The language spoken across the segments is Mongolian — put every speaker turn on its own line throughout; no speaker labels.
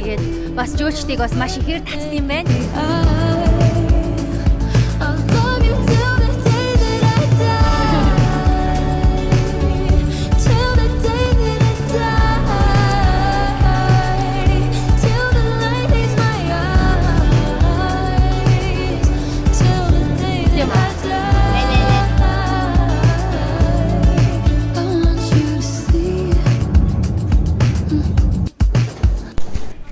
Тэгээд бас жүүлчдийг бас маш ихээр татд юм байна.
I'll love you till the day that I die. Till the day that I die. Till the light leaves my eyes. Till the day that I die. I want you to see.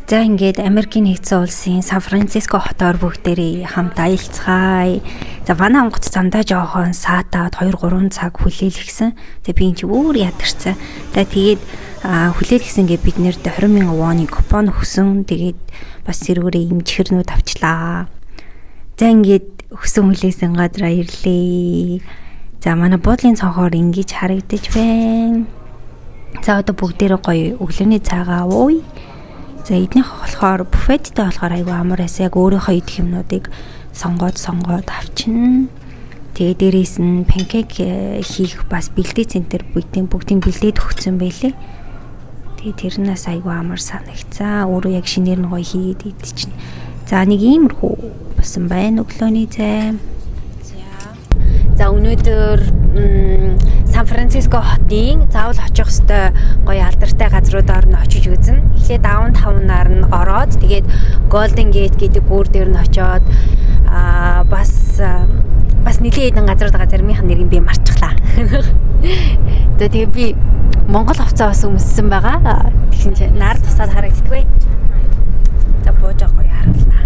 За, ингээд Америкийн нэгдсэн улсын Сан Франциско хотоор бүгдээрээ хамт аялцгаая. За, манай онгоц замдаа жоохон саатаад 2 3 цаг хүлээлгэсэн. Тэгээ би энэ чи өөр ядарсан. За, тэгээд хүлээлгэсэн гээ бид нэрд 20 мянган воны купон өгсөн. Тэгээд бас зэрэгээрээ юм чихэрнүүд авчлаа. За, ингээд өгсөн хүлээсэн газараа ирлээ. За, манай буудлын цонхоор ингэж харагдаж байна. За, одоо бүгдээрээ гоё өглөөний цайгаа ууя. За, эднийх болохоор буфеттэй болохоор айгүй амар байсан. Яг өөрийнхөө идэх юмнуудыг сонгоод сонгоод авчина. Тэгээ дээрээс нь pancake хийх бас бэлдээ центр бүгдийн бүгдийн бэлдээд өгсөн байлээ. Тэгээ тэрнээс айгүй амар санагцсан. Өөрөө яг шинээр нь гоё хийгээд идчихнэ. За, нэг иймэрхүү болсон байна өглөөний цай. За, өнөөдөр Сан Франциско хотын заавал очих ёстой гоё алдартай газруудаар нь очиж үзнэ. Эхлээд downtown-аар нь ороод, тэгээд Golden Gate гэдэг гүүр дээр нь очиод бас нэлээд хэдэн газрууд байгаа, заримынх нь нэрийг би мартчихлаа. За, тэгээ би Монгол хувцас бас өмссөн байгаа. Тэгсэн чинь нар тусаад харагддаггүй. За, бууж байгаа гоё харуулна.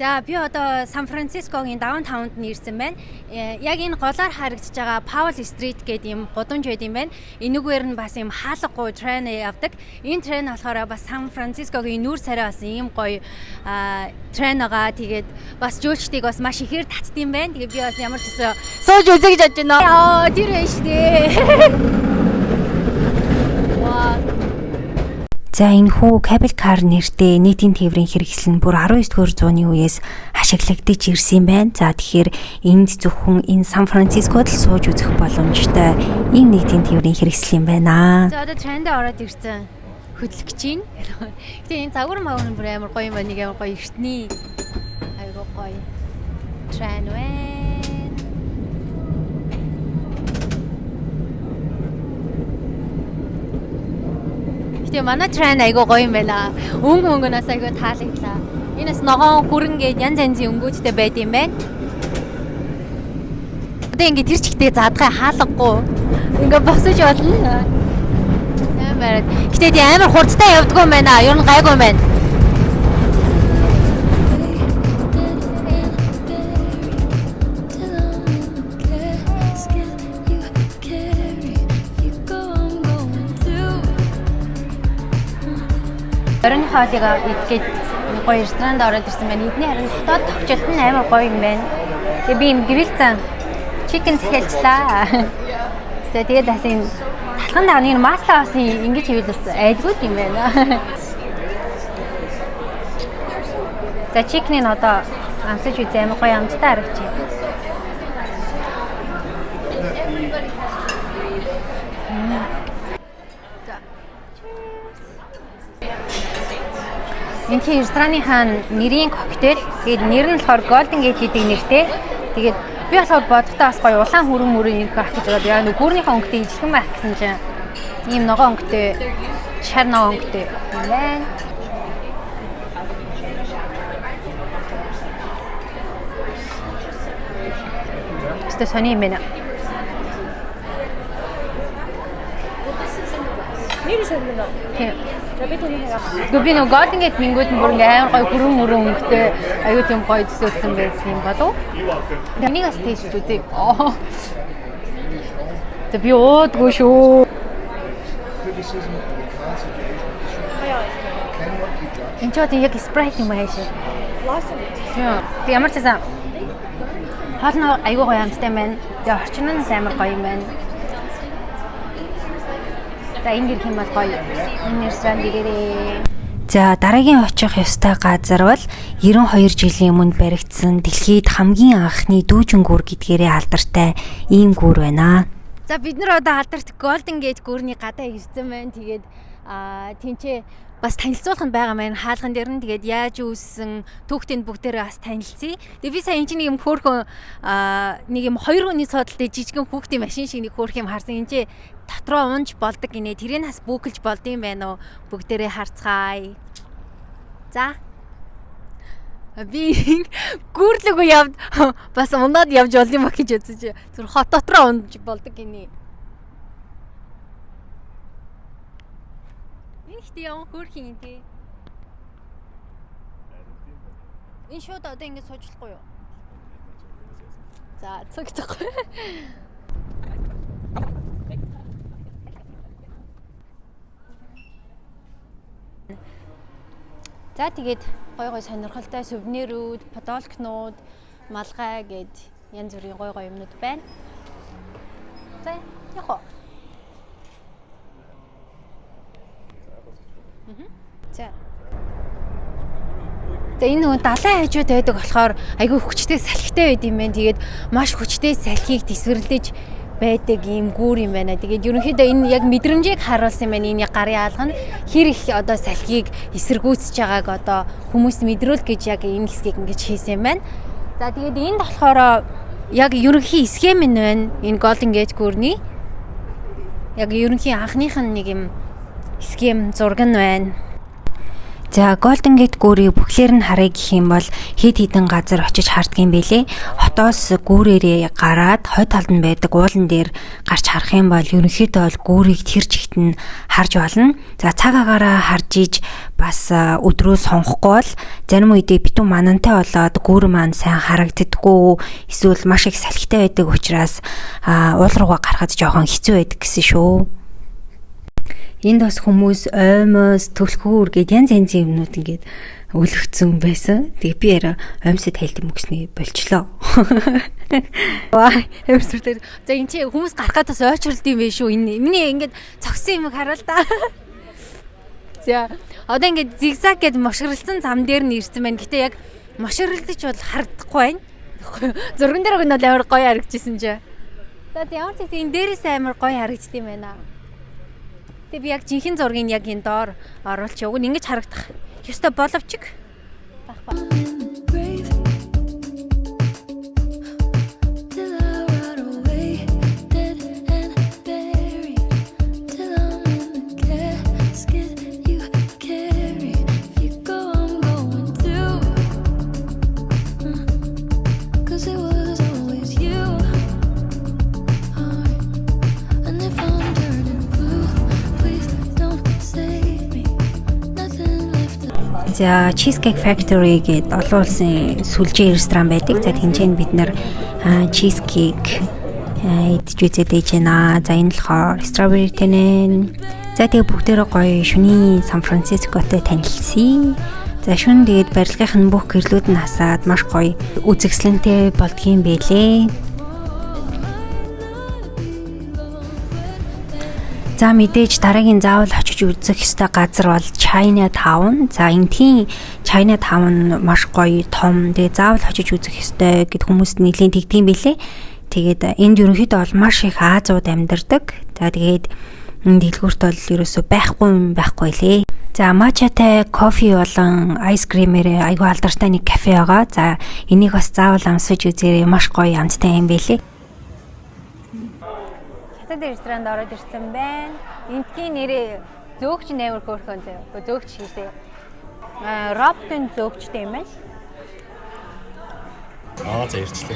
За, би одоо Сан Францискогийн downtown-д нь ирсэн байна. Яг энэ голоор харагдаж байгаа Powell Street гэдэг юм гудамж байд юм байна. Энүүгээр нь бас юм хаалгагүй train явдаг. Энэ train болохоор бас Сан Францискогийн нүүр царай бас ийм гоё train байгаа. Тэгээд бас жүүлчдийг бас маш ихээр татд юм байна. Тэгээд би бас ямар ч гэсэн сууж үзье гэж бодож байна. Аа, тэр байна шүү дээ. Вау.
За, энэ хүү cable car нэртэй нийтийн тээврийн хэрэгсэл нь бүр 19 дугаар зууны үеэс ашиглагдаж ирсэн юм байна. За, тэгэхээр энд зөвхөн энэ Сан Францискод л сууж үзэх боломжтой ийм нийтийн тээврийн хэрэгсэл юм байна.
За, одоо train дээ ороод ирсэн. Хөдлөх гэж байна. Гэтэ энэ загвар магвар нь бүр амар гоё юм байна. Нэг амар гоё эртний айгуу гоё train байна. Гэтэ манай train айгуу гоё юм байна. Өнгө мөнгөнөөс айгуу таалагдлаа. Энэ бас ногоон хүрэн гээд янз янзын өнгөөдтэй байд юм байна. Одоо ингэ тэр чигтээ задгай хаалгагүй. Ингээ босож болно. Сайн бариад. Гэтэ тийм амар хурдтай явдгүй юм байна. Ер нь гайгүй юм байна.
Dead and buried till I'm in the casket you carry. If you go, I'm going too.
Оройн хоолыг идгээд гоё ресторанд ороод ирсэн байна. Эдний харин дотоод товчлолт нь амар гоё юм байна. Тэгээ би юм grill цан chicken захиалчлаа. За, тэгээд бас юм талхан дагна энэ маслаа бас ингэж хийвэл бас айлгүй юм байна. За, chicken-ийг одоо амсаж үзье, амар гоё амттай харагч. Энэ чинь рестораныхаа нэрийн коктейл. Тэгээд нэр нь болохоор Golden Gate гэдэг нэртэй. Тэгээд би болохоор бодохдоо бас гоё улаан хүрэн мөрөн ирэх байх гэж бодоод, яа, нөгөө гүүрнийхээ өнгөтэй ижилхэн байх гэсэн чинь ийм ногоон өнгөтэй, шар ногоон өнгөтэй юм байна. Өстө сони юм байна.
Нэр сонирн уу?
Тийм.
За, би таны хараа.
Гэхдээ би нөгөө Golden Gate мингүүд нь бүр ингээ амар гоё хүрэн мөрөн өнгөтэй аюу тийм гоё төсөөлсөн байсан юм болов. Энийг бас тийшж үзье. Аа. За, би уудгүй шүү.
Criticism of the Kant's engagement issue cannot be judged.
Энд ч одоо яг Sprite юм аашаа.
Blossom.
Тэг ямар ч байсан хоол нь аюу гоё амттай байна. Тэгээ орчин нь бас амар гоё юм байна. За, энд ирэх юм бол гоё. Энэ ресторанд ирээрээ.
За, дараагийн очих ёстой газар бол 92 жилийн өмнө баригдсан дэлхийд хамгийн анхны дүүжин гүүр гэдгээрээ алдартай ийм гүүр байна.
За, бид нар одоо алдарт Golden Gate гүүрний гадаа ирсэн байна. Тэгээд тэнцээ Бас танилцуулах нь байгаа маань хаалган дээр нь тэгээд яаж үүссэн түүхтийн бүгдээрээ бас танилцъя. Тэгээд би сая энэ чинь нэг юм хөөрхөн нэг юм хоёр хүний суудалтай жижигэн хүүхдийн машин шиг нэг хөөрх юм харсан. Энэ чинь дотроо унж болдог гинэ. Тэрийг бас бүүкэлж болд юм байна уу? Бүгдээрээ харцгаая. За. Би гүүрлэгөө явд бас унаад явж бол юм а гэж үзэж зүр хот дотроо унж болдог гинэ. Энэ ихтэй яван хөөрхөн юм тий. Энэ шууд одоо ингэ сууж болохгүй юу? За цогцохгүй. За тэгээд гой гой сонирхолтой сувенирүүд, подолкнууд, малгай гэд янз бүрийн гой гой юмнууд байна. За яг уу. За. За энэ нөгөө далайн хажууд байдаг болохоор айгүй хүчтэй салхитай байд юм байна. Тэгээд маш хүчтэй салхийг тэсвэрлэж байдаг ийм гүүр юм байна. Тэгээд ерөнхийдөө энэ яг мэдрэмжийг харуулсан юм байна. Энэ яг гарын алга нь хэр их одоо салхийг эсэргүүцэж байгааг одоо хүмүүс мэдрүүл гэж яг энэ хэсгийг ингэж хийсэн юм байна. За тэгээд энд болохоор яг ерөнхий схем нь байна. Энэ Golden Gate гүүрний яг ерөнхий анхных нь нэг юм схем зураг нь байна.
За, Golden Gate гүүрийг бүхлээр нь харъя гэх юм бол хэд хэдэн газар очиж харддаг юм бэлээ. Хотоос гүүрээрээ гараад хойд талд нь байдаг уулан дээр гарч харах юм бол ерөнхийдөө бол гүүрийг тэр чигт нь харж болно. За, цаг агаараа харж иж бас өдрөө сонгохгүй бол зарим үедээ битүү манантай болоод гүүр маань сайн харагддаггүй эсвэл маш их салхитай байдаг учраас уул руугаа гарахад жоохон хэцүү байдаг гэсэн шүү. Энд бас хүмүүс оймос, түлхүүр гэд янз янзын юмнууд ингээд өлөгцөн байсан. Тэгээ би яриа оймсод тайлд юм гэсний болчлоо.
Ваа, амар сүртэй. За энэ чи хүмүүс гарах гээд бас ойчролд юм байна шүү. Энэ миний ингээд цогсон юм хараа л да. За одоо ингээд зигзаг гэд моширлцсан зам дээр нь ирсэн байна. Гэтэ яг моширлдож бол харагдахгүй байна. Зурган дээр өгнө бол амар гоё харагдчихсэн чи. За ямар ч гэсэн энэ дээрээс амар гоё харагдд юм байна. Тэгээ би яг жинхэнэ зургийг яг энэ доор оруулчих. Уг нь ингэж харагдах ёстой боловч байхгүй.
In the grave till I rot away, dead and buried. Till I'm in the casket you carry. If you go, I'm going too. 'Cause it was always you. Alright. And if I'm turning blue, please don't save me. Nothing left to
За, Cheesecake Factory гэдэг олон улсын сүлжээ ресторан байдаг. За, тэнцэн бид нар cheesecake идэж үзээд ээж байна. За, энэ болохоор strawberry тэнэн. За, тэгээ бүгдээрээ гоё шөнийн Сан Францискотой танилцъя. За, шөнө тэгээд барилгынх нь бүх гэрлүүд нь хасаад маш гоё үзэсгэлэнтэй болдгийм байлээ. За, мэдээж дараагийн заавал очиж үзэх ёстой газар бол China Town. За, энтхийн China Town маш гоё том. Тэгээ заавал очиж үзэх ёстой гэд хүмүүс нэлийн тэгдэм билээ. Тэгээд энд ерөнхийдөө бол маш их Азиуд амьдардаг. За, тэгээд энэ дэлгүүрт бол ерөөсөө байхгүй юм байхгүй лээ. За, матчатай кофе болон ice cream ээр айгүй алдартай нэг кафе байгаа. За, энийг бас заавал амсаж үзээрэй. Маш гоё амттай юм билээ.
Хятад ресторанд ороод ирсэн байна. Энтхийн нэрээ зөөгч нээр хөөрхөн заяа. Үгүй зөөгч хийсэ. Аа, роботын зөөгчтэй юм байна.
Аа, за ирчлээ.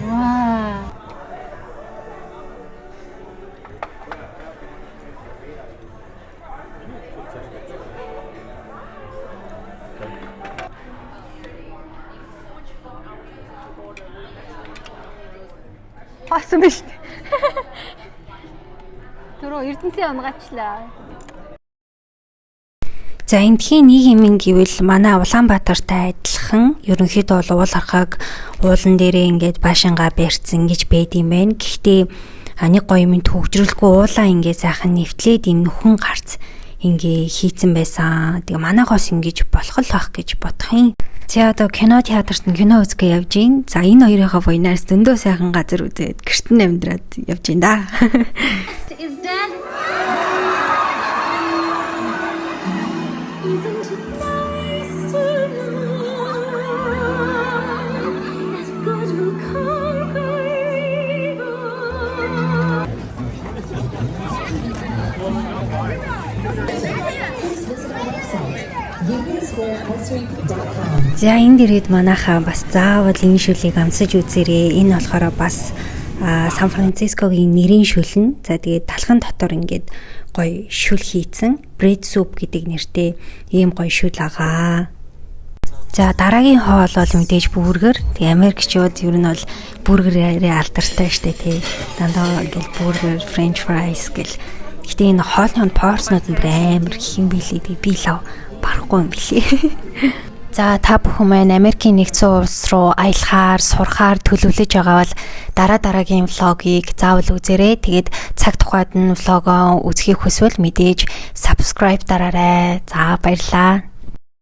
Ваа. Хоосон биш. Түрүү Эрдэнэсээ унгаачлаа.
За, эндхийн нэг юм гэвэл манай Улаанбаатартай адилхан ерөнхийдөө бол уул хархаг уулан дээрээ ингээд баашингаа барьцсан гэж байд юм байна. Гэхдээ нэг гоё юм төгжрөлгүй уулаа ингээд сайхан нэвтлээд юм нөхөн гарц ингээ хийцэн байсан. Тэгээ манайхоос ингэж болох л байх гэж бодох юм. За, одоо кино театрт нь кино үзгээ явж гин. За, энэ хоёрынхоо буйнаас зөндөө сайхан газар үзээд гэрт нь амьдраад явж гин да.
Is dead.
Isn't it nice to know that good will conquer evil?
Please visit our website, unionsquareiceRink.com.
За, энд ирээд манайхаа бас заавал энэ шүлийг амсаж үзээрэй. Энэ болохоор бас Сан Францискогийн нэрийн шүл нь. За, тэгээд талхан дотор ингээд гоё шүл хийцэн bread soup гэдэг нэртэй ийм гоё шүл агаа. За, дараагийн хоол бол мэдээж бургер. Тэгээ Америкчууд ер нь бол бургерээ алдартай штэ, тий. Дандаа ингээл бургер, french fries гэл. Гэтэ энэ хоолны порцнууд нь бүр амар их юм билээ. Тэгээ би лав барахгүй юм билээ. За, та бүхэн маань Америкийн нэгдсэн улс руу аялахаар, сурахаар төлөвлөж байгаа бол дараа дараагийн vlog ийг заавал үзээрэй. Тэгээд цаг тухайд нь vlog оо үзэхийг хүсвэл мэдээж subscribe дараарай. За, баярлалаа.